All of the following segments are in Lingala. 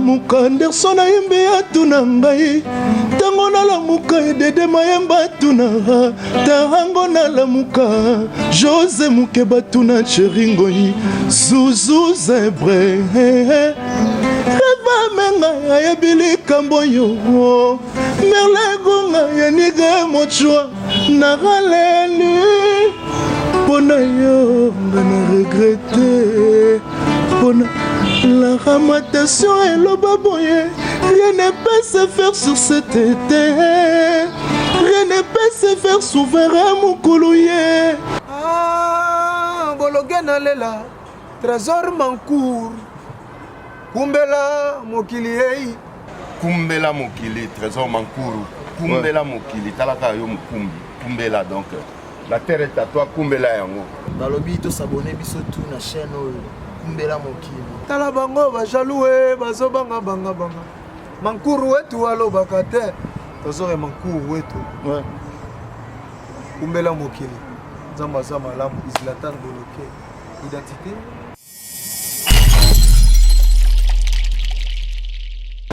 nalamuka Anderson ayembi atuna ngai ntango nalamuka edede mayemba atuna ntango nalamuka Jose Mukeba tuna Cheringoi Zuzu Zebre Eva Menga ayebi likambo yo Merle Gonga Yanige Mochua Naraleli mpo na yo nga na regrete mpo na la ramatation eloba boye rien ne peut se faire sur cette terre rien ne peut se faire souverain mokolo ye ah, bologe nalela trésor mancour kumbela mokili ei kumbela mokili trésor mankuru kumbela ouais. mokili talaka yo mokumbi kumbela donc la terre est à toi kumbela yango balobi tosabone biso tu na chaîne oyo kumbela mokili tala bango bajaloux bazobanga banga banga mankuru wetu alobaka te tozore mankuru wetu ouais. kumbela mokili nzambe aza malamu islatan boloke identité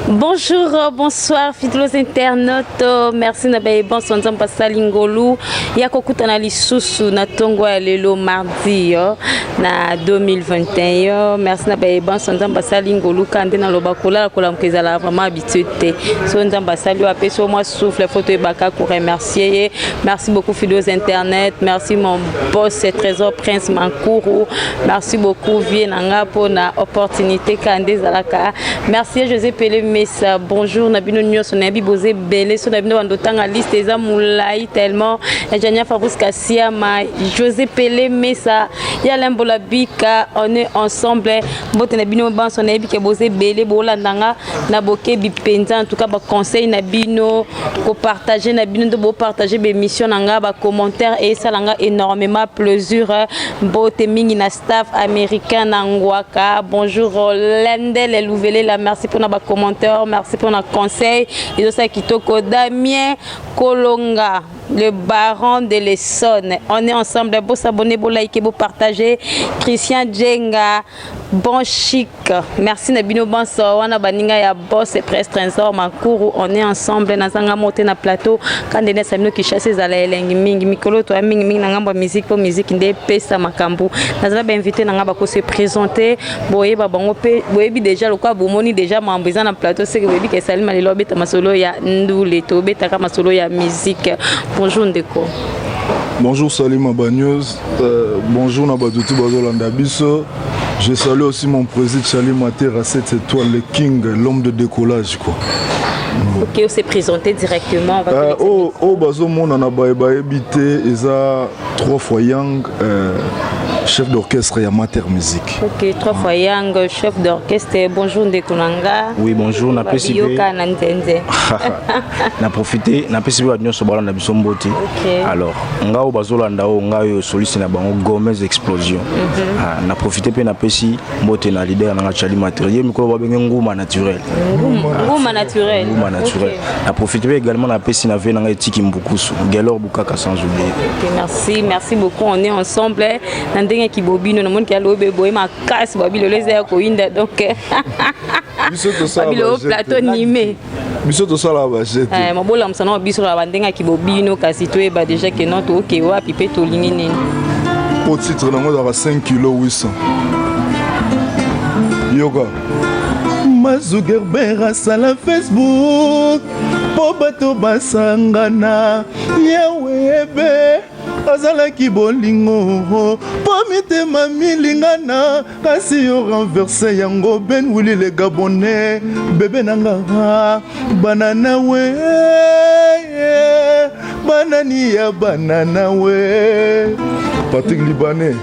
Bonjour, euh, bonsoir fidèles internautes. Euh, merci na baye bonso nzambe asali ngolu ya kokutana lisusu na tongo ya lelo mardi euh, na 2021. Merci na baye bonso nzambe asali ngolu kande na loba kolala kolamuka ezala vraiment habitude te. So nzambe asali yo apesi yo mwa souffle faut toyebaka ko remercier ye. Merci beaucoup fidèles internautes. Merci mon boss Trésor Prince Mankuru. Merci beaucoup vieux na nga pona opportunité kande ezalaka. Merci José Pele Mesa. Bonjour na bino nyonso na yebi boze belé so na bino bando tanga liste eza mulayi tellement. Jania Fabrice Kasiama, José Pele Mesa, ya Lembola Bika, on est ensemble. Mbote na bino banso na yebi ke boze belé bolanda nga na bokebi penza en tout cas ba conseil na bino ko partager na bino ndo bo partager ba émission na nga ba commentaire et ça nga énormément plaisir. Mbote mingi na staff américain na Ngwaka. Bonjour Lendel Louvelela, merci pour ba commentaire, merci pour na conseil. Et ça kitoko Damien Kolonga, le baron de l'Essonne. On est ensemble, beau s'abonner, beau liker, beau partager. Christian Djenga, bon chic. Merci na bino banso wana baninga ya boss et presse trésor Makuru. On est ensemble na zanga mote na plateau. Kande na samino Kinshasa ezala elengi mingi mikolo to mingi mingi na ngambo ya musique po musique nde pesa makambo. Nazala ba invité na ngaba ko se présenter boyeba bango pe boyebi déjà lokwa bomoni déjà mambo eza na plateau c'est que boyebi ke Salima lelo abeta masolo ya ndule to betaka masolo ya musique. Bonjour ndeko. Bonjour Salima Bagneuse, euh, bonjour na bato tout bazolanda biso. Je salue aussi mon président Salima Matera, 7 étoiles, le king, l'homme de décollage quoi. Ok, on s'est présenté directement. On va euh, oh, oh, bazomona na baye bayebi te eza trois fois yang euh, chef d'orchestre ya Mater Musique. Ok, trois fois yang chef d'orchestre. Bonjour ndeko nanga. Oui, bonjour na pesi yoka na nzenze. Na profiter na pesi ba nyonso balanda biso mbote. Okay. Alors, ngao bazolanda o ngai soliste na bango Gomez Explosion. Mm -hmm. ah, na profiter pe na pesi mbote na leader nanga Charlie Matériel ye mikolo babenge nguma naturel. Nguma naturel. Nguma naturel. Okay. Na profiter pe également na pesi na vie nanga etiki mbukusu. Gelor Bukaka sans oublier. Ok, merci, merci beaucoup. On est ensemble. Na ndenge kibobino na moni alobe boye makasi babi lelo eza ya koyinda donc biso tosala babi lelo plateau nime biso tosala ba jete eh, mabolamisa na biso na bandenge ya kibobino kasi toyeba déjà ke non tooke wapi mpe tolingi nini po titre nango ezalaka 5 kilo 800 yoka Mazugerber asala Facebook mpo bato basangana yawebe azalaki bolingo mpo mitema milingana kasi yo renverse yango ben wili le gabonais bebe na nga banana we banani ya banana we Patrick Libanais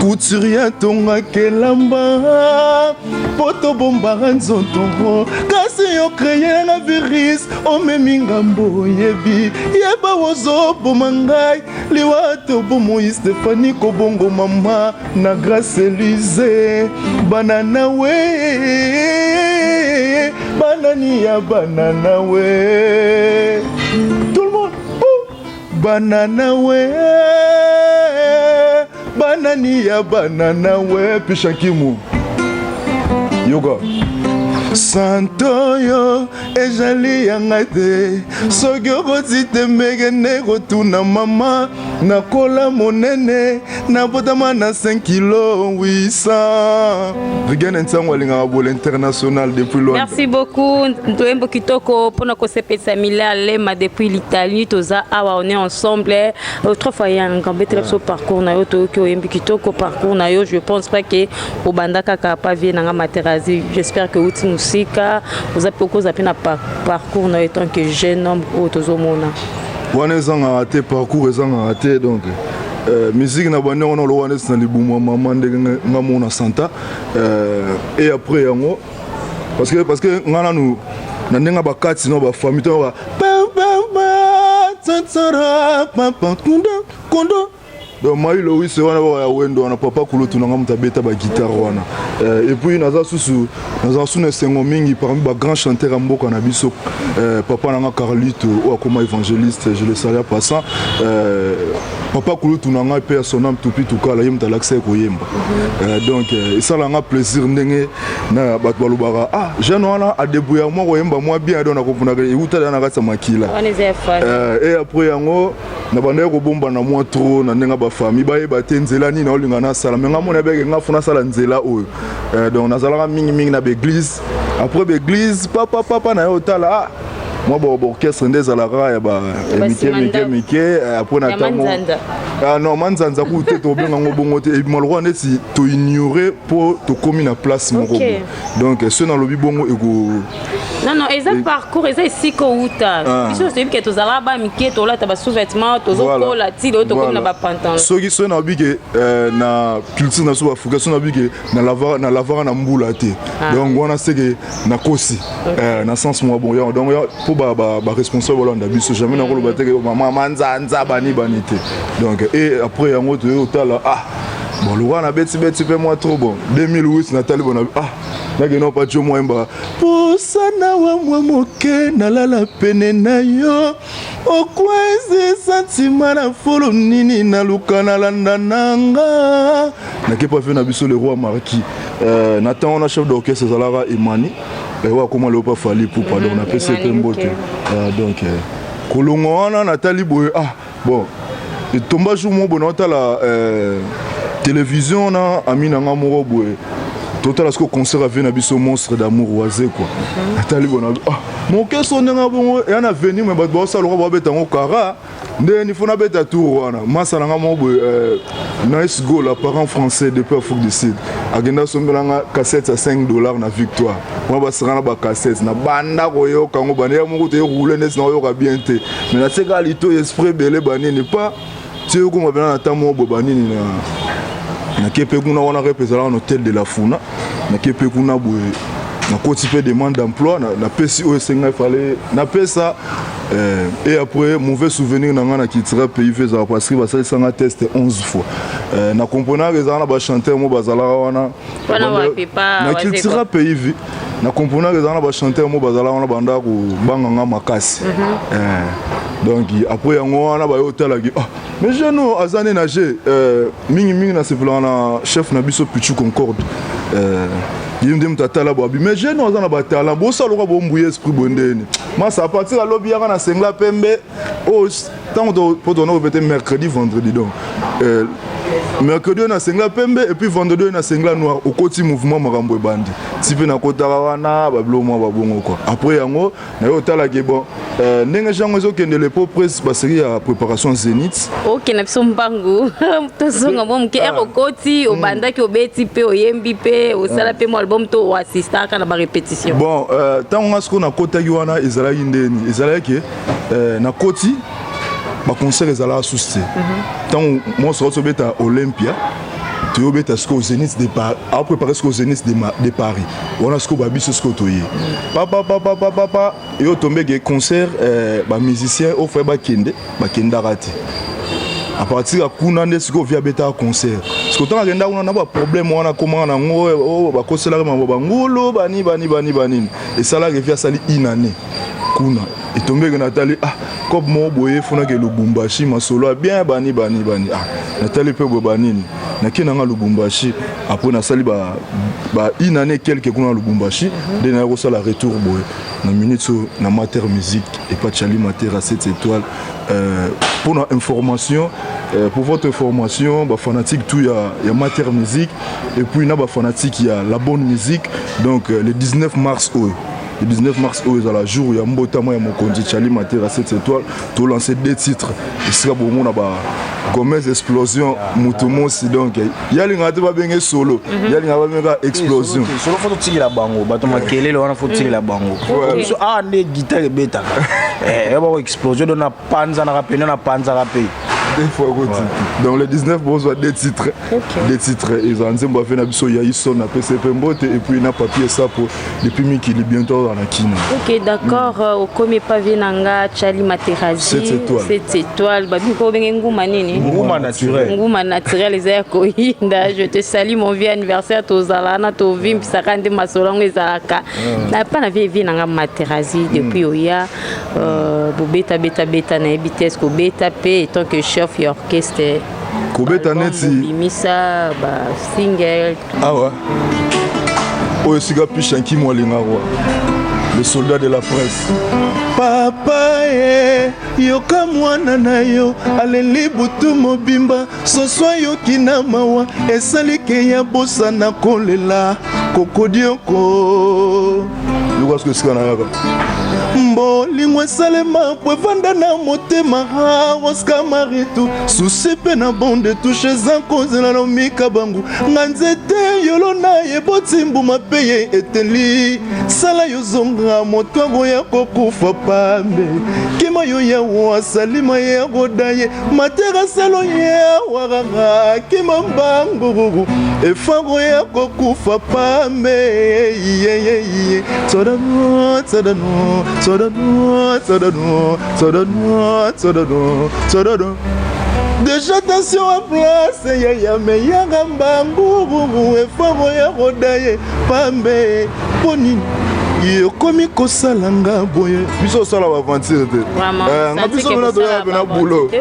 couturier atongaka elamba mpo tobombaka nzoto kasi yo kreye na virus omemi ngambo oyebi yeba ozoboma ngai liwa to bomoi stefani kobongo mama na grace elise banana we banani ya banana we tout le monde oh! banana we banani ya banana we pishakimu yoka. Santo oyo ezali ya ngai te soki okoti tembe kende kotuna mama nakola monene nabotama na 5 kilo 800 Rigene Nsango alingaka bole international depuis Luanda. Merci beaucoup Ndoembo Kitoko mpona kosepelisa Mila Lema depuis l'Italie toza awa on est ensemble trois fois yanga betela biso parcours na yo toyoki oyembi kitoko parcours na yo je pense pas que obanda kaka pa vie nanga Materazzi j'espère que outi musika oza pe okoza pe na parcours na yo tant que jeune homme oyo tozomona wana ezangaka te parcours ezangaka te donc euh, musique na bandi yango na lokola neti na libumu ya mama ndenge nga mona santa euh, et après yango parce que parce que nga nanu na ndenge bakati no bafamille to ba kondo donc mai lowise wana baka ya wendo wana papa kulutu na nga moto abeta baguitare wana euh, et puis naza susu naza susu na esengo mingi parmi bagrand chanteur ya mboka na biso euh, papa na nga carlito oyo akoma évangéliste je le salue passant euh, papa kulutu na ngai mpe ya son âme tupi tukala ye moto alakisa ye koyemba donc esala nga plaisir ndenge na bato balobaka ah jeune wana adebrouillaka mwa koyemba mwa bien donc nakopunaka euta na kati ya makila et après yango na bandaki kobombana mwa trop na ndenge bafamille bayeba te nzela nini naolinga nasala me nga mona ebeke nga fo nasala nzela oyo euh, donc nazalaka mingimingi na baeglise après baeglise papa papa na ye otala ah mwa baorchestre nde ezalaka ya mike mike mike euh, après na ntango ah non manzanza kutu te tobenga yango bongo te ebima lokola neti toignore mpo tokomi na place moko boye donc soki nalobi bongo eko non non eza parcours eza esika owuta ah. biso toyebi ke tozalaka ba mike tolata ba sous-vêtement tozokola ti lelo tokomi na bapantalon soki soki nalobi ke euh, na culture na biso baafrika soki nalobi ke na lavaka na mbula te ah. donc wana seke nakosi euh, na sens mwa bon yango donc mpo baresponsable balanda biso jamais nakoloba te ke mama manzanza bani bani te donc et après yango toye kotala ah bon lokola nabetibeti mpe mwa trop bon 2008 natali bona ah nakende pa jo mwemba pusana wa mwa moke nalala pene na yo okwezi santima na fulu nini naluka nalanda nanga nakepa ve na biso le roi marquis euh, na ntango wana chef d'orchestre ezalaka emani eh, oyo akoma lelo pa fali pupa donc napesi ye mpe mbote euh, donc euh, kolongwa wana natali boye ah bon etomba jour moko boye naotala euh, télévision na ami na nga moko boye totala sikoyo concert avie na biso monstre d'amour waze quoi natali boye na ah mokeso ndenge bongo eya na veni me bato baosala lokola babeta yango kara ndenge nifo nabeta tour wana masa na nga moko boye euh, nice goal apparent français depuis afrique du sud akenda asombela nga cassette ya 5 dollars na victoire wana basaka na bacassette na banda koyoka yango banda ya moko toye roule neti nakoyoka bien te mais natie kaka litoyi esprit ebele banini pa ti okoma mpena na ntango moko boye banini na nake mpe kuna wana rep ezalaka na hôtel de la funa nake mpe kuna boye nakoti mpe demande d'emploi napesi oyo esengai fale napesa euh, et après mauvais souvenir na ngai na kitira pays fe ezalaka parce que basalisanga test 11 fois euh, na comprenaka ezalaka na bachanteur mo bazalaka wana na cultura pays vie na comprenaka ezalaka na bachanteur mo bazalaka wana banda kobanga nga makasi mhm. eh, donc après yango wana baye otalaki ah mais jeune oyo aza nde na je euh, mingimingi nasepelaka na chef na biso pichu concorde euh, ye nde moto atala boabi mais jeune oyo aza na batalent bosala lokola bombuye esprit boye ndeni masa à partir alobi yaka na sengla pembe oyo ntango po tona kopete mercredi vendredi donc euh, mercredi oyo na sengla pembe et puis vendredi oyo na sengla noir okoti mouvement makambo ebandi ti mpe nakotaka wana babilo mwa babongo quoi après yango naye otalaki bon euh, ndenge jango ezokendele po presse baseri ya préparation zénith okenda biso mbangu tozonga mwa moke ere okoti obandaki obeti mpe oyembi mpe osala mpe mwa album to oassistaka na barépétition bon ntango nga sikoyo nakotaki wana ezalaki ndeni ezalaki euh, nakoti baconcert ezalaka susu te ntango mwasi auti obeta olympia toyobeta sikoyo zénith de paris aoprépare sikoyo zénith de paris wana sikoyo babiso sikoyo toye papapapapapa eyo tombeke concert euh, bamusicien oyo faye bakende bakendaka te à partir ya kuna nde sikoyo vi abetaka concert sikoyo ntango akenda kuna na baproblème wana akomaka nango oyo bakoselaka mambo bangulu bani bani bani banini esalaka evi asali une année kuna. Etombeke natali, ah, cope moko boye efunaki Lubumbashi, masolo ya bien bani bani bani. Ah, natali mpe boye banini, nake nanga Lubumbashi. Après nasali ba ba une année quelque kuna na Lubumbashi, nde naya kosala retour boye na minute oyo na Mater Musique epa Charlie Matera 7 étoiles. Pour na information, pour votre information, ba fanatique tout ya Mater Musique et puis na ba fanatique ya la bonne musique. Donc le 19 mars oyo, le 19 mars oyo ezala jour ya mbotama ya mokonzi Charlie Matera 7 étoiles, to lancer deux titres esika bomona ba Gomez Explosion mutu mosi. Donc yalinga te babenge solo, yalinga babenga explosion. Solo faut totikela bango bato makelele wana, faut totikela bango biso awa nde guitare ebetaka ya bako explosion. Donc napanzanaka pene, napanzaka mpe. Deux fois koti. Donc le 19 bozwa deux titres. Deux titres eza nzembo afe na biso ya Ison, apesi mpe mbote, et puis na papier sapo depuis mikili, bientôt aza na kina. Ok, d'accord. Okomi epa vieux na nga Charlie Materazi. Sept étoiles. 7 étoiles. Babi ko obenge nguma nini? Nguma naturel. Nguma naturel eza ya koyinda. Je te salue, mon vieux. Anniversaire tozala na tovimbisaka nde masolo yango ezalaka na epa na vieux na nga Materazi. Depuis oya, bobetabeta nayebi te est-ce kobeta mpe étant que chef ya orchestre? Kobeta neti bimisa basingle. Awa oyo esika pisha nkimo alinga roi, le soldat de la presse. Papa e, yoka mwana na yo aleli butu mobimba, soso ayoki na mawa, esali ke ya bosana kolela kokodioko. Yoka soki esika nayaka. Bolingo esalema po evanda na motema. Oscar Maritu susi mpe na bonde touche eza kozela na omika bangu nga nzete yolo na ye boti mbuma mpe ye eteli sala yo zonga moto akoya kokufa pambe kima yo yawo asalima ye akoda ye matera salo ye awarara kima mbangu efako ya kokufa pambe yeyeye todano todano todano todano todano todano todano. Déjà attention à place yaya meyanga mbangu efoko ya koda ye pambe. Mpo nini yokomi kosala nga boye? Biso osala baaventure te. Nga biso mpena toyaka mpe na boulot.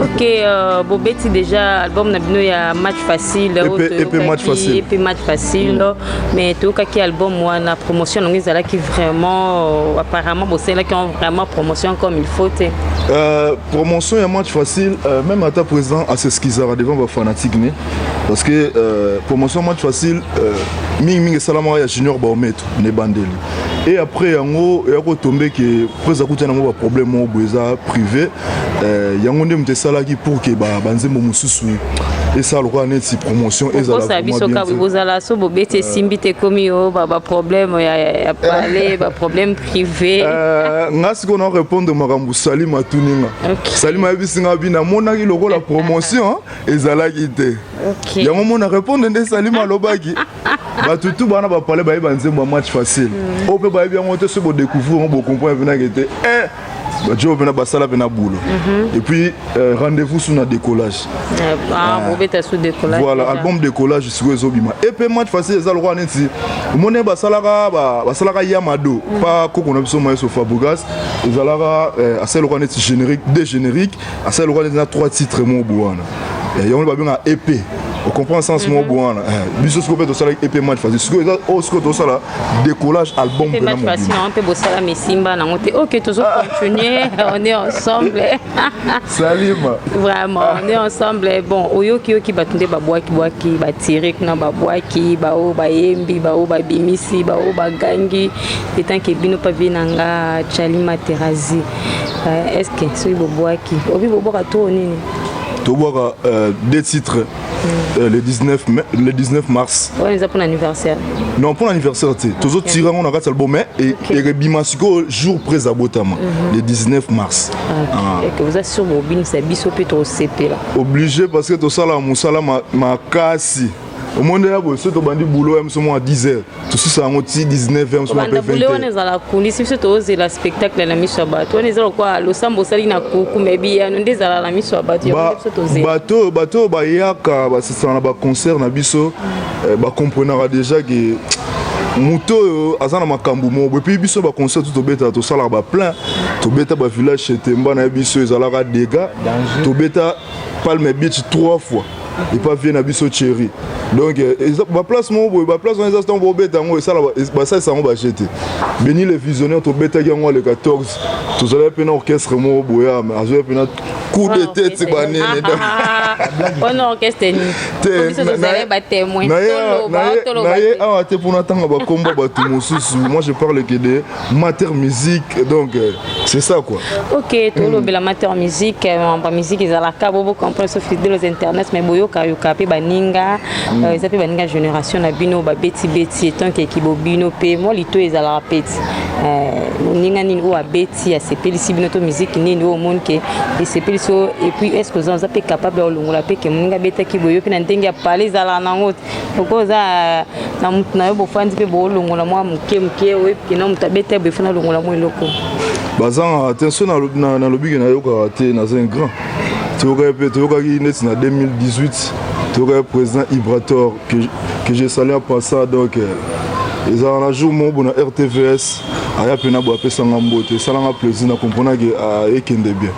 Ok, bobeti déjà album na bino ya Match Facile. Epe Match Facile. Epe Match Facile, mais toyokaki album wana, promotion nango ezalaki vraiment, apparemment bosalelaki vraiment promotion comme il faut te. Promotion ya Match Facile, même ata président as'excusaka devant bafanatique ne, parce que promotion Match Facile mingimingi esalamaka ya Junior Baometo na ebandeli, et après yango eya kotombe ke prise akutana yango baproblème moko boye eza privé. Yango nde moto esalaki pour ke banzembo mosusu esala lokola neti promotion. Ezala biso kaka bozala so bobeti esimbi te, ekomi yo baproblème ya pale, baproblème privé. Nga sikoyo na répondre makambo Salima atuninga. Salima ayebisi nga bi namonaki lokola promotion ezalaki te. Yango mona répondre nde Salima alobaki bato tu bana bapale bayeba nzembo ya Match Facile oyo mpe bayebi yango te. Soki bodécouvrir yango, bocomprendre mpenake te bajo mpena basala mpena boulot. Et puis rendez-vous su na Décollage. Bobeta su Décollage. Voilà, album Décollage sikoyo ezobima. Et mpe Match Facile eza lokola neti omoni basalaka Yamado pa koko na biso Maestro Fabregas, ezalaka asali lokola neti générique, deux générique, asali lokola neti na trois titres moko bo wana, yango babengaka EP. Ocomprend sens moko bo wana. Biso sikoyo mpe tosalaki EP Match Facile, sikoyo eza oyo sikoyo tosala Décollage, album. Mpe Match Facile yango mpe bosala misimba nango te. Ok, tozo continuer, on est ensemble. Salima. Vraiment, on est ensemble. Bon, oyoki yoki bato nde babwaki bwaki batire kuna, babwaki baoyo bayembi, baoyo babimisi, baoyo bagangi. Etant ke bino pa vieux na nga Charlie Materazi, est ce que soki bobwaki obi bobwaka to nini? Tobwaka deux titres le 19 mai, le 19 mars. Wana eza mpona anniversaire? Non, mpona anniversaire te, tozotira yango na kati ya album, mais ekebima sikoyo jour près abotama, le 19 mars. Oza sur bobinisa biso mpe tosepela? Obligé, parce que tosala mosala makasi. Omoni ya boye, soki tobandi boulot ya moso mwa 10 heures, tosisa yango ti 19 heures moso mwa mpe 20 wana ezala kulisi. Biso tozela spectacle na miso ya bato. Wana eza lokola losambo osali na kuku, me biyano nde ezala na miso ya bato. Biso tozela. Bato oyo bayaka basisana na baconcert na biso, bacomprenaka déjà ke Moto oyo aza na makambo moko boye. Puis biso ba concert tout tobetaka, tosalaka ba plein, tobeta ba village chez Temba na biso ezalaka dégâts, tobeta Palm Beach 3 fois epa vie na biso Thierry. Donc ba place moko boye, ba place wana eza ntango bobeta yango esala basalisa yango baje te. Beni le visionnaire tobetaki yango le 14, tozalaki mpe na orchestre moko boye, azwaki mpe na coup de tête banene. Wana orchestre nini? Biso tozali batémoin. Na ye awa te mpona ntanga bakomba bato mosusu. Moi je parle que de Mater Musique, donc c'est ça quoi. Ok, tolobela Mater Musique. Bamusique ezalaka bo comprendre so fidèle aux internet, mais boyokayoka mpe baninga, eza mpe baninga génération na bino babetibeti etanke ekibo bino mpe mwa lito ezalaka peti moninga nini oyo abeti asepelisi bino, to musique nini oyo omoni ke esepelisi oyo? Et puis est ce que oza mpe capable ya kolongola mpe ke moninga abetaki boye, yo mpe na ndenge ya pale ezalaka nango, oko oza na motu na yo, bofandi mpe boolongola mwa moke moke, oyebi na moto abeta boye, fona longola mwa eloko? Bazangaka te. So nalobiki nayokaka te, naza un grand. Toyokaki mpe, toyokaki neti na 2018, toyokaki président Ibrator que je salue en passant. Donc ezalaka na jour moko bo na RTVS, aya mpena boye, apesanga mbote, esalanga plaisir na comprenaki ekende bien.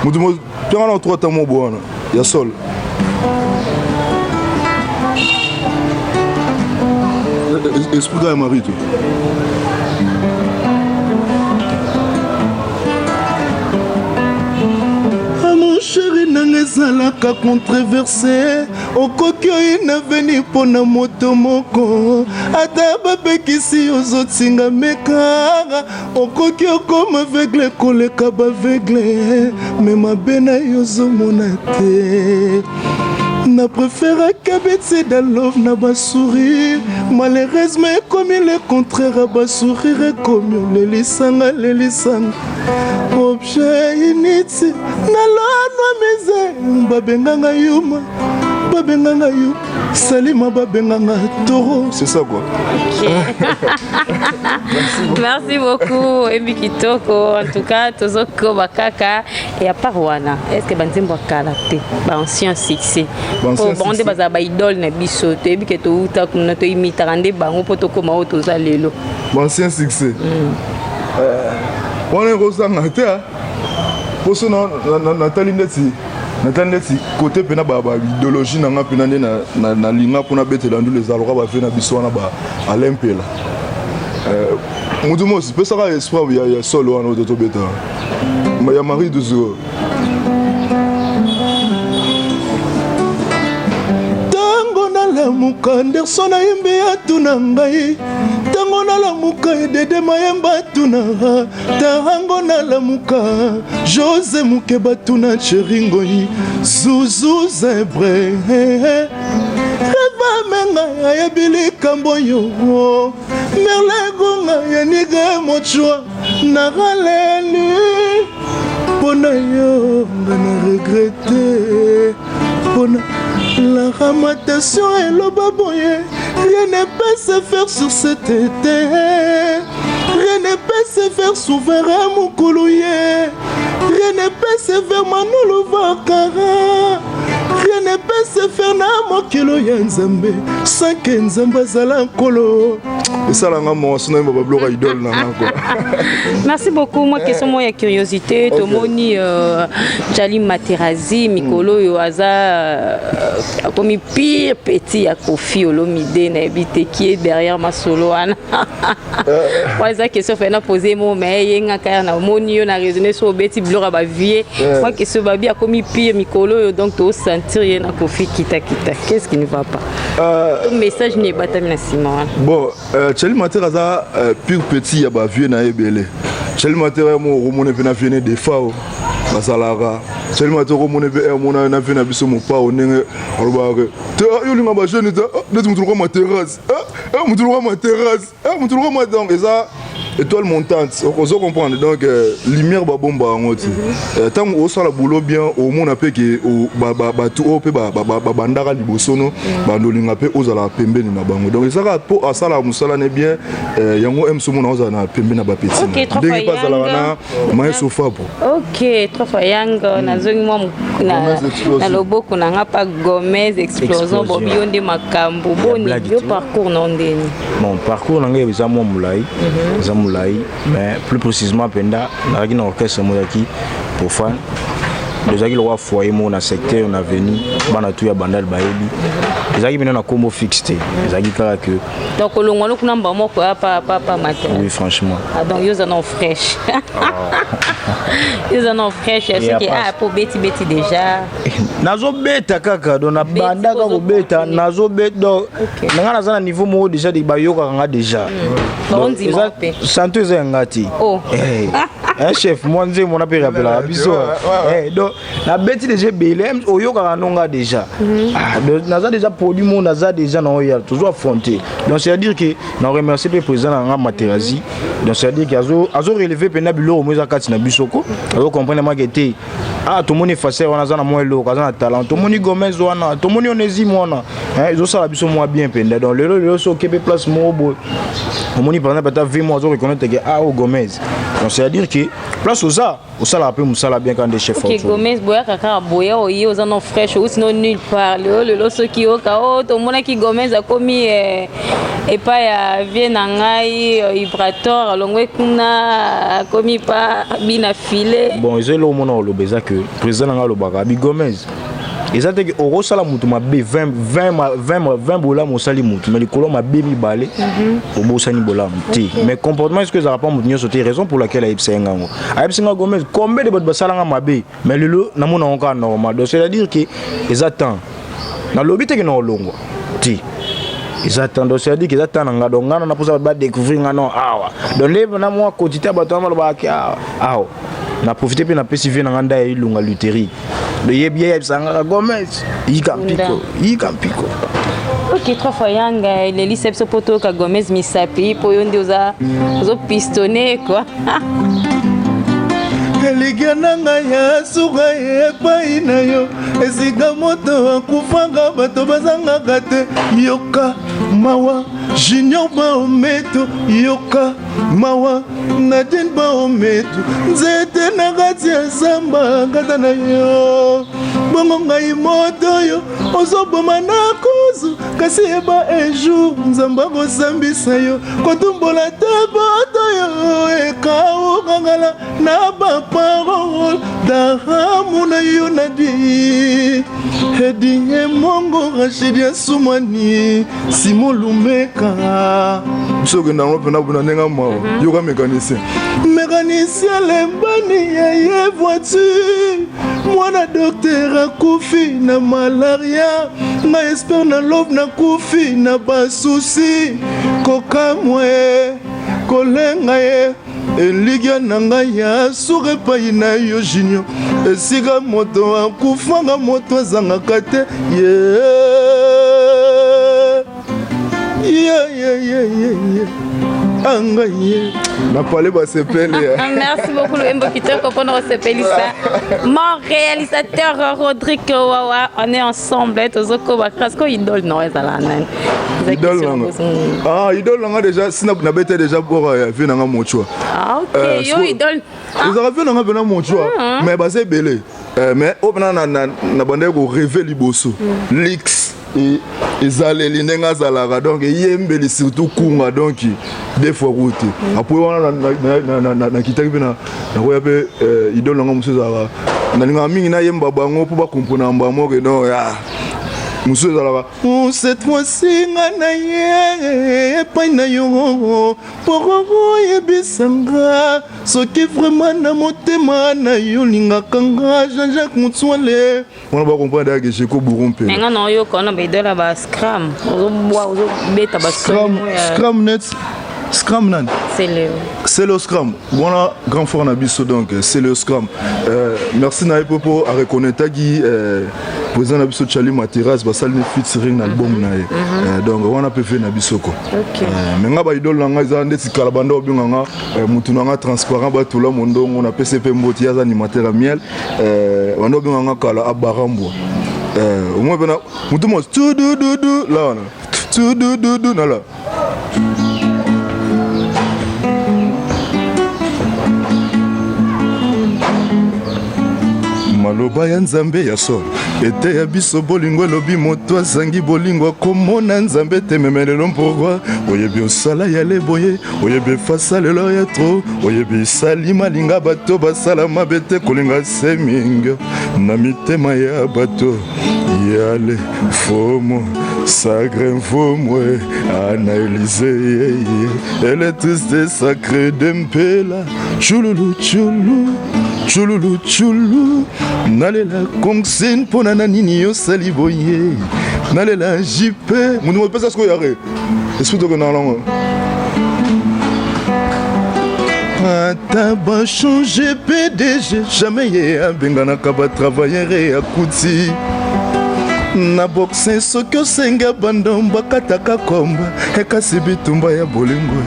Motu mpenga na trois temps mo bo wana ya sol. Esprit ya Marie to Mon chéri nanga ezalaka controverse. Okoki oyina veni mpo na moto moko, ata bapekisi ozotinga meka. Okoki okoma aveugle koleka baaveugle, me mabe na yo ozomona te. Na préféraka beti dalove na basourire, malheureusement ekomi le contraire ya basourire, ekomi olelisanga lelisanga. Objet initi nalonwa mise, babenganga yuma, babenganga yu Salima, babenganga toro, c'est ça quoi. Merci beaucoup, oyebi kitoko. En tout cas tozokoba kaka. Et à part wana, est ce que banzembo ya kala te, baancien succès, Ba-ancien po bango nde succès. bazala baidole na biso, toyebi ke touta kuna, toyimitaka nde bango mpo tokóma oyo toza lelo? Baancien succès wana ekozanga te mposo natali ndeti kote mpena baidéologie na nga mpena nde nalinga mpona betela ndula, ezalaka bavie na biso wana ba Alain Mpela. Motu mosi pesaka espoir ya solo wana oyo tobeta ya Marie Duzo. Ntango nalamuka, Anderson ayembi atuna ngai. Ntango nalamuka, Edede Mayemba atuna. Ntango nalamuka, Jose Moke batuna. Cheringoi Zuzu Zebre Revamenga ayebi likambo yo. Merlegonga Yanige Mochwa naraleli mpo na yo, nga na regrete mpona la ramatation. Eloba boye: rien ne peut se faire sur cette terre, rien ne peut se faire souverain mokolo ye, rien ne peut se faire Manolo Vakara, rien ne peut se faire na mokilo ya Nzambe sans que Nzambe azala nkolo. Esalanga mwasi nayemba babiloko ya idole na nga quoi. Merci beaucoup. Moi, question moko ya curiosité. Tomoni Jali Materazi mikolo oyo aza akomi pire petit ya Kofi Olomide. Nayebi te qui est derrière masolo wana. Wana eza question fai na pose mo, mais ye nga kaka namoni yo na raisonne so obeti biloko ya bavie. Moi, question babi akomi pire mikolo oyo, donc tosentir ye na Kofi kitakita. Qu'est ce qui ne va pas? To message ni ebatami na nsima wana? Bon, Chali Mater aza pur petit ya bavie na ye ebele. Chali Mater ye moko okomona mpe na vie ne Defao bazalaka. Chali Mater okomona mpe omona na vie na biso Mopao, ndenge alobaka te: "Ah, yo olinga bajeune te. Ah, neti motu lokwa Materase, motu lokwa Materase, motu lokwa." Donc eza Étoile montante, ozo comprendre. Donc lumière babomba yango te. Ntango osala boulot bien, omona mpe ke bato oyo mpe babandaka liboso no bandolinga mpe ozala pembeni na bango. Donc ezaka mpo asalaka mosala ne bien, yango mso omona ozala na pembeni na bapeti ndenge mpe azalaka na maestro Fabro. Ok, trois fois yang nazongi mwa na loboko na nga pa Gomez Explosion. Bobi, yo nde makambo boni yo parcours na ndeni? Bon, parcours na ngai eza mwa molai, eza molai, mais plus précisément mpenza nazalaki na orchestre moko ezalaki profane, ezalaki lokola foyer moko na secteur na avenue, bana tu ya Bandal bayebi. Ezalaki mpena na kombo fixe te, ezalaki kaka que Donc olongwano kuna mba moko ya pa pa pa matin? Oui, franchement. Ah, donc yo oza na fraîche, yo oza na fraîche ya soki ah po beti beti déjà. Nazobeta kaka, donc nabandaka kobeta, nazobeta, donc na ngai naza na niveau moko déjà bayokaka nga déjà. Santo eza ya nga te, un chef mwa nzembo wana mpe rappelaka biso. Donc nabeti déjà ebele, oyokaka no nga déjà naza déjà produit mo, naza déjà na oyo toujours affronté. Donc c'est à dire que na remercie mpe président na nga Materazi. Donc c'est à dire que azo relever mpena biloko mo eza kati na biso ko azo comprendre make te. Ah, tomoni Faser wana aza na mwa eloko, aza na talent, tomoni Gomez wana, tomoni Onésime wana, ezosala biso mwa bien mpenza. Donc lelo lelo so okepe place moko boye, omoni par exemple ata v mo azo reconnaître ke ah, o Gomez. Donc c'est à dire que place oza osalaka mpe mosala bien quand nde chef. Ok, Gomez, boyaka kaka boya, oye oza no fraîche, outi no nulle part. Lelo lelo soki oyoka o tomonaki Gomez akomi epai ya vie na ngai Ibrator, alongwe kuna akomi pa bina file. Bon, eza eloko mona oloba, eza que président na ngai alobaka abi Gomez, eza te ke okosala motu mabe 20 bolamu osali motu, mais likolo mabe mibale obosani bolamu te. Mais comportement est-ce que ezalaka pa motu nyonso te, raison pour laquelle ayebisa ye ngango, ayebisi nga Gomez, combien de bato basalanga mabe, mais lelo namona yango kaka normal. Donc c'est à dire que eza temps, nalobi te ke na olongwa te, eza temps. Donc c'est à dire que eza temps na nga, donc nga na mposa bato badécouvrir nga no awa. Donc nde na mwa quantité ya bato wana balobaka awa awa, na profite mpe napesi vie na nga nda ya Ilunga Lutherie. Yebi ye yebisa nga Gomez, yika mpiko, yika mpiko. Ok, trois fois yanga elelisa biso mpo toyoka Gomez misapi, mpo yo nde oza ozopistonne quoi. Elikya na ngai ya suka epai na yo, esika moto akufaka bato bazangaka te. Yoka mawa Junior Baometo, yoka mawa Nadine Baometo, nzete na kati ya zamba kata na yo, bongo ngai moto oyo ozoboma na kuzu, kasi yeba un jour Nzambe akosambisa yo. Kotumbola te boto yo ekaukangala na baparole dahamu na yo nadi edi emongo Rachidi Asumani Simo Lumeka. Biso okenda yango mpena mpena ndenge mawa. Yoka mécanicien, mécanicien lembani ya ye voiture, mwana docteur akufi na malaria, nga espere na love nakufi na basusi, kokamwe kolenga ye. Elikya na ngai ya suka epai na yo Junior, esika moto akufanga moto azangaka te ye ye ye ye ye ye anga ye na pale basepeli. Merci beaucoup, Loembo Kitoko, mpona kosepelisa mon réalisateur Rodrigue Wawa. On est ensemble, tozokoba presque. Idole no ezala nani? Idole nanga, ah, idole nanga déjà sina nabeta déjà bora ya vie nanga Mochwa. Ah ok, yo idole? Ezalaka vie nanga mpena Mochwa, mais baza ebele, mais oyo mpena na bandaki korêver liboso lix ezaleli ndenge azalaka, donc eyembeli surtout kunga, donc deux fois ku te. Après wana nakitaki mpe nakoya mpe idole nanga mosusu ezalaka, nalingaka mingi nayemba bango mpo bakomprena bango ke non, mosusu ezalaka cette fois-ci nga na ye epai na yo mpo oyebisa nga soki vraiment na motema na yo olingaka nga Jean-Jacques Mutswale. Wana bacomprendre yake Jeko Bourou mpe. Nga na oyoka wana baidole ya bascram, ozobwa ozobeta. Scram net, scram nani? Celeo. Celeo Scram wana grand frère na biso, donc Celeo Scram, merci na ye mpo areconnaîtaki. Président na biso Charlie Materas basali ne featuring na album na ye. Donc wana mpe ve na biso ko. Mais nga ba idole na nga eza ndeti kala banda obenga nga mutu na nga transparent batula mondongo na pese mpe mboti ye aza animateur ya miel banda obenga nga kala abarambwa omoi mpe na mutu mo tudududu la wana tudududu nala. Maloba ya Nzambe ya solo eteya biso bolingo, elobi moto azangi bolingo akomona Nzambe te. Meme lelo pourquoi oyebi osala ya leboye, oyebi efasa lelo ya tro, oyebi salima linga bato basala mabe te, kolinga se mingi na mitema ya bato yale fomo sacré mfumwe ana Élysée électricité sacré de mpela chululu chulu chululu chulu nalela consigne mpona na nini yosali boye nalela JP mundu mopesa sikoyo yare esprit tokenda nango ata bachange PDG jamais ye abenganaka batravailleur akuti na boxe soki osenga bandombo akataka komba ekasi bitumba ya bolingo.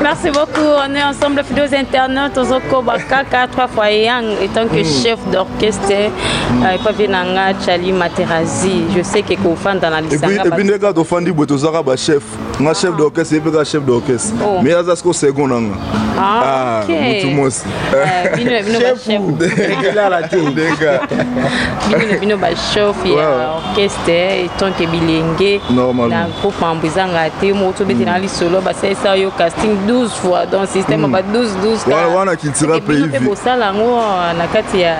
Merci beaucoup. On est ensemble, fidèles internautes. Tozokoba kaka trois fois Yang étant que chef d'orchestre. Et puis nanga Charlie Materazzi. Je sais que kofanda na Et puis, lisanga. et puis ndeka tofandi boye tozaka bachef, nga chef d'orchestre, ye mpe kaka chef d'orchestre. Oh. Mais aza siko second nanga. Ah, ok. Mutu mosi. Bino bino ba chef. Elala te. Ndeka. Bino bino ba chef ya orchestre étant que bilenge. Normalement. Na groupe Ambizanga te mo to betela lisolo ba ça yo casting 12 fois dans système ba 12 12. Wana Cultura Bino mpe Pays. bosala yango na kati ya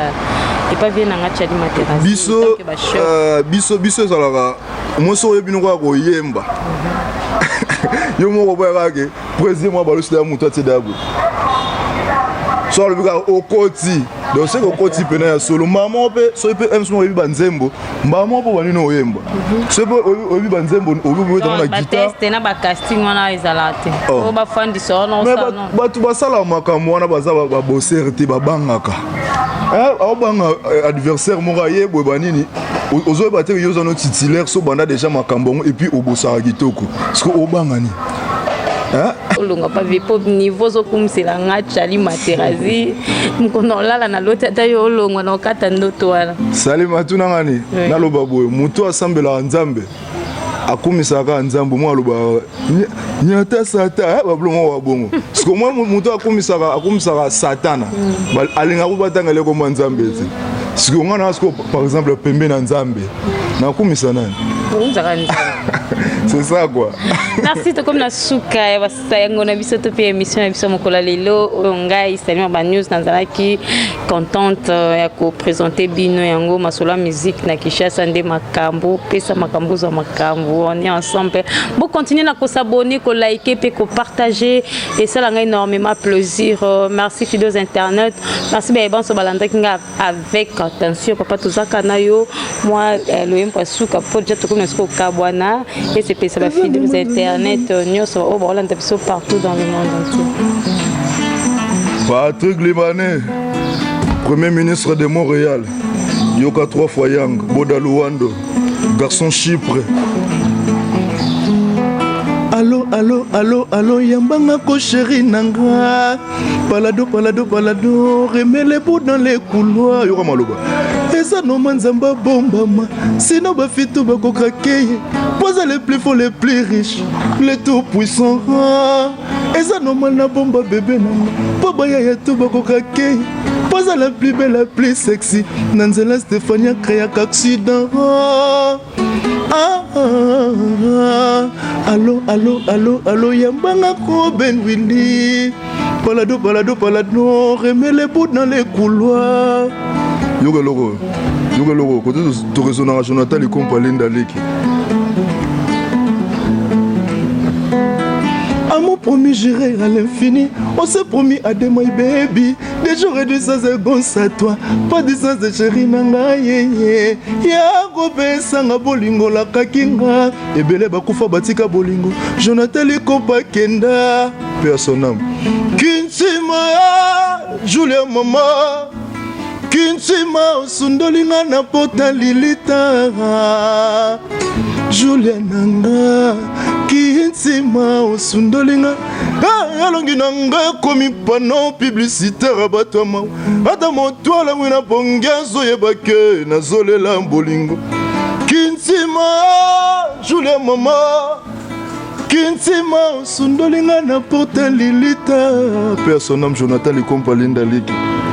epa vie nanga Charlie Materazzi. Biso Tant que ba chef. Biso ezalaka mwasi oyebi noko ya koyemba yo moko boyaka ke président mwa balusi ya moto atie dabo so alobi kaka okoti, donc soki okoti pene ya solo mbala moko mpe soki mpe mso oyebi banzembo mbala moko mpo banini oyemba soki mpe oyebi banzembo oyebi oyebi na guitare. Bateste na bacasting wana ezala te. Oh. Oyo bafandisa wana Mais osala non. bato basalaka makambo wana baza babosere te, babangaka. Aobanga adversaire moko aye boye banini ozoyeba te yo oza no titulaire so banda déjà makambo yango et puis obosaka kitoko parce que obanga nini? Hein? Olonga pa vie po niveau ozokumisela nga Charlie Materazzi mokono olala na loti ata yo olongwa na okata ndoto wana. Salima tunanga ni Oui. naloba boye moto asambelaka Nzambe akumisaka kaka Nzambe mwa alobaka nyata sata babulo moko ya bongo parce que mwa moto akumisaka satana alingaka po batangela ekomba Nzambe te. Sikoyo nga na sikoyo par exemple pembe na Nzambe nakumisa nani? Okumizaka Nzambe. C'est ça quoi. Merci, tokomi na suka ya basango na biso to mpe émission na biso mokolo ya lelo oyo. Ngai Salima Banews nazalaki contente ya koprésente bino yango masolo ya musique na Kinshasa nde makambo pesa makambo ozwa makambo. On est ensemble, bocontinue na kos'abonner, kolike mpe kopartage, esala ngai énormément plaisir. Merci fidèles internautes, merci baye banso balandaki nga avec attention. Papa, tozaka na yo mwa loyembo ya suka po déjà tokomi na suka okabwana esepelisa bafidèles internautes nyonso oyo baolanda biso partout dans le monde entier. Patrick Libanais, Premier ministre de Montréal, Yoka trois fois Yang, Boda Luando, garçon Chypre. Allo, allo, allo, allo, yambanga ko chéri nanga. Palado, palado, palado, remets les bouts dans les couloirs. Yoka maloba. Eza noma Nzambe abombama, sinon bafitu bakokrake ye. Poza le plus fort, le plus riche, le tout puissant. Eza normal na bomba bébé nanga mpo bayaya to bakokake ye. Poza la plus belle, la plus sexy. Na nzela Stéphanie akreaka accident. Ah, ah, ah. Allo, allo, allo, allo, yambanga ko Ben Willy. Palado, palado, palado, remets les bouts dans les couloirs. Yoka eloko, yoka eloko, kote toresonaka Jonathan Likompa Linda Leki. Amour promis juré à l'infini, on s'est promis à des my baby. Des jours et des secondes à toi, pas distance de chéri nanga ye ye. Ya kopesanga bolingo lakaki nga. Ebele bakufa batika bolingo. Jonathan Likompa kenda. Paix à son âme. Kintima, Julia mama. Kintima osundoli nga na pota lilita Julia nanga Kintima osundoli nga ah, elongi na nga ekomi pano publicitaire bato ya mawa ata moto alangwi na pongi azoyeba ke nazolela bolingo Kintima Julia mama Kintima osundoli nga na porte lilita pe à son âme Jonathan Likompa Linda Liki.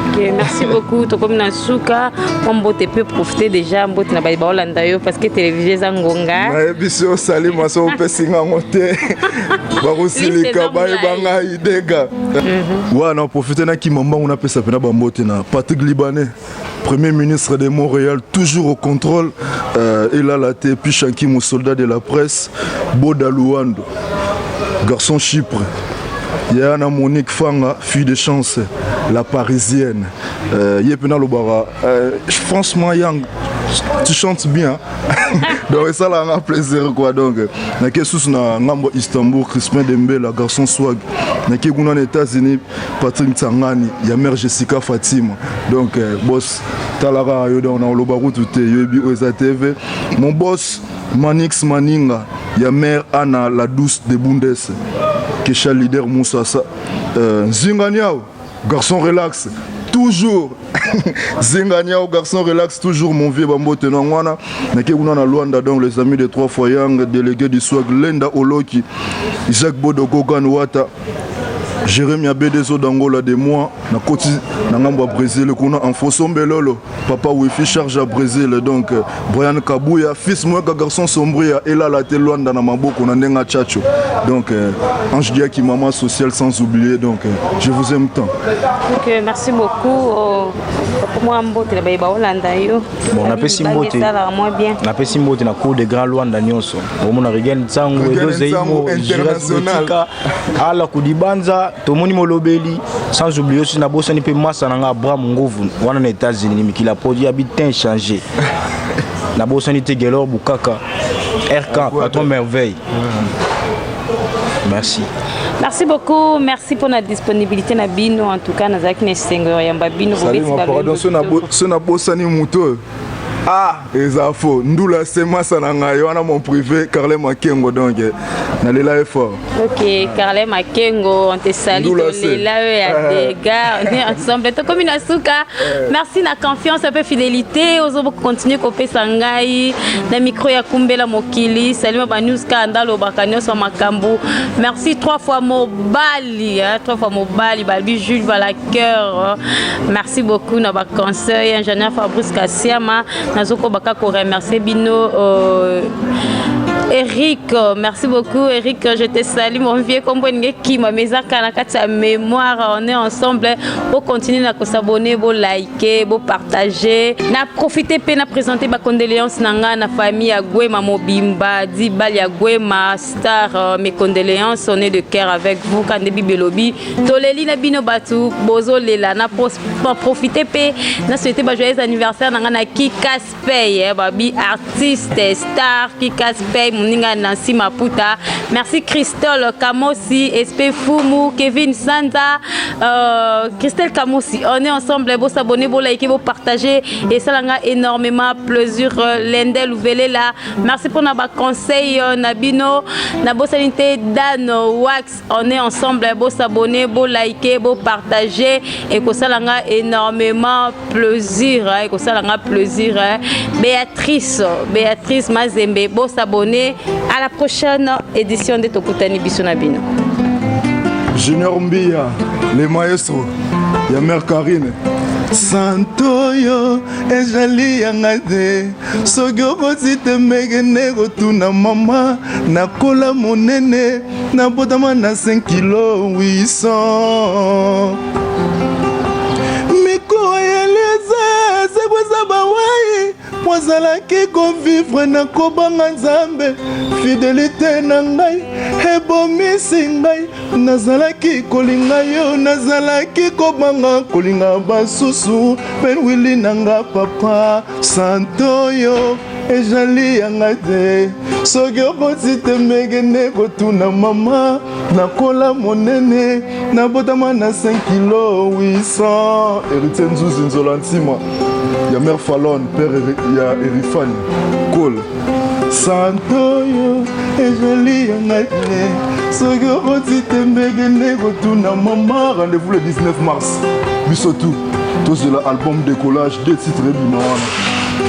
Ok, merci beaucoup. Tokomi na suka. Mwa mbote pe profiter déjà mbote na baye baolanda yo parce que télévision eza ngonga. Nayebisi yo Salima so opesi nga ngo te. Bakosilika bayeba ngai dega. Wana profiter na kima mbangu napesa pena ba mbote na Patrick Libanais. Premier ministre de Montréal, toujours au contrôle. Euh, Elala te, puis Shanki, mon soldat de la presse. Boda Luando, garçon Chypre. Yana Monique Fanga, fille de chance, la parisienne. Euh, Yepena Lobara, euh, franchement, Yang, tu chantes bien. Donc, ça là, un plaisir, quoi. Donc, na sous na ngambo Istanbul, Crispin Dembele, garçon swag. Na kuna na États-Unis, Patrick Tsangani ya mère Jessica Fatima donc euh, boss talaka yo donc na oloba kutu te yoyebi oyo eza TV mon boss Manix Maninga ya mère Anna la douce de Bundes Kesha leader Moussasa euh, Nzinga Niao garçon relax toujours Zinga Niao garçon relax toujours mon vieux bambote na ngwana nake kuna na Luanda donc les amis de trois fois Yang délégué du swag Lenda Oloki Isaac Bodo Gogan Wata Jérémy Abedezo d'Angola de moi na koti na ngambo ya Brésil kuna Enfoso Mbelolo papa wifi charge à Brésil donc euh, Brian Kabuya fils mweka garçon sombria elala te Luanda na maboko na ndenga Chacho donc euh, Ange Diaki maman sociale sans oublier donc euh, je vous aime tant. Ok merci beaucoup oh, papa mwa mbote na baye baolanda yo. Bon napesi mbote napesi mbote na cour de grand Luanda nyonso omona Regan Nsango Edo Zeimo International ala kudibanza tomoni molobeli sans oublier aussi nabosani mpe masa na nga abraham nguvu wana na états-unis mikili ya produit ya bitin change nabosani te gelor bukaka rk patron merveille merci Merci beaucoup, merci pour la disponibilité na bino. En tout cas, nazalaki na esengo ya yamba bino bobeti ba pardon, so na bosani moto ah eza faux ndula se masa na ngai wana mon privé Carle Makengo donc eh, nalela ye fort ok Carle Makengo on te salue tolela yo ya eh. dégâts on est ensemble tokomi na suka eh. merci na confiance mpe fidélité ozo continuer kopesa ngai na micro ya kumbela mokili salima ba news kaka ndalobaka nyonso makambo merci trois fois mobali hein, trois fois mobali babi Jules Valacoeur merci beaucoup na ba conseil ingénieur Fabrice Kasiama nazokoba kaka koremercier bino euh, Eric, merci beaucoup Eric, je te salue mon vieux kombo elingi ekima mais eza kaka na kati ya mémoire, on est ensemble bo continuer na kosabonner, bo liker, bo partager. Na profiter pe na présenter ba condoléances na nga na famille ya Gwema mobimba, Dibal ya Gwema, Star, euh, mes condoléances, on est de cœur avec vous kande bibelobi. Toleli na bino batu bozolela na profiter pe na souhaiter ba joyeux anniversaire na nga na Kikas Pay eh, babi artiste star Kikas Pay moninga Nancy Maputa merci Christelle Kamosi SP Fumu Kevin Sanza euh, Christelle Kamosi on est ensemble bo s'abonner bo liker bo partager et ça nga énormément plaisir euh, Lendel Uvelela merci pour na ba conseil euh, na bino na bosani te Dan Wax On est ensemble, bo s'abonner, bo liker, bo partager et kosala nga énormément plaisir, hein, kosala nga plaisir. Hein. Béatrice, Béatrice Mazembe, bo s'abonner à la prochaine édition de Tokutani Biso na bino. Junior Mbia, le maestro, ya mère Karine. Santo yo ezali ya ngai te soki okoti te mekende kotuna mama nakola monene nabotama na 5 kilo 800 mikuwa ya leze esekwesa bawai mwazalaki kovivre na kobanga nzambe fidelite na ngai ebomisi ngai nazalaki kolinga yo nazalaki kobanga kolinga basusu mpe wili na nga papa santo yo. Ezali ya ngai te. Soki okoti tembe, kende kotuna mama. Nakola monene, nabotama na 5 kilo 800. Héritier Nzuzi Nzola Ntima ya mère Falon, père ya Erifani Kol. Santo oyo ezali ya ngai te. Soki okoti tembe, kende kotuna mama. Rendez-vous le 19 mars, biso tout tozela album Décollage, deux titres ebima wana.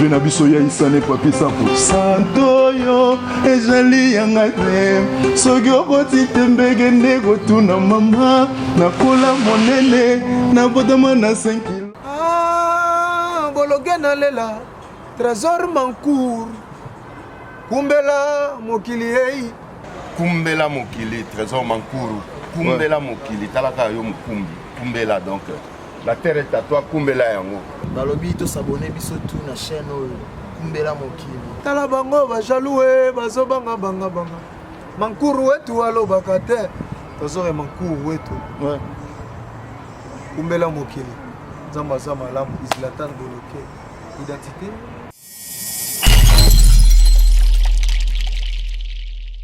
Ve na biso ya Isane Papi Sapo. Santo oyo ezali ya ngai te. Soki okoti tembe, kende kotuna mama. Nakola monene, nabotama na 5 kilo. Ah, bologe nalela Trésor Mancour, kumbela mokili ei. Kumbela mokili, Trésor Mankuru, kumbela mokili. Talaka yo mokumbi, kumbela. Donc la terre est à toi, kumbela yango. Balobi tos'abonner biso tout na chaîne oyo, Kumbela Mokili. Tala bango bajaloux e, bazobanga banga banga. Mankuru wetu alobaka te. Trésor Mankuru wetu, kumbela mokili. Nzambe aza malamu. Islatan Boloke, identité.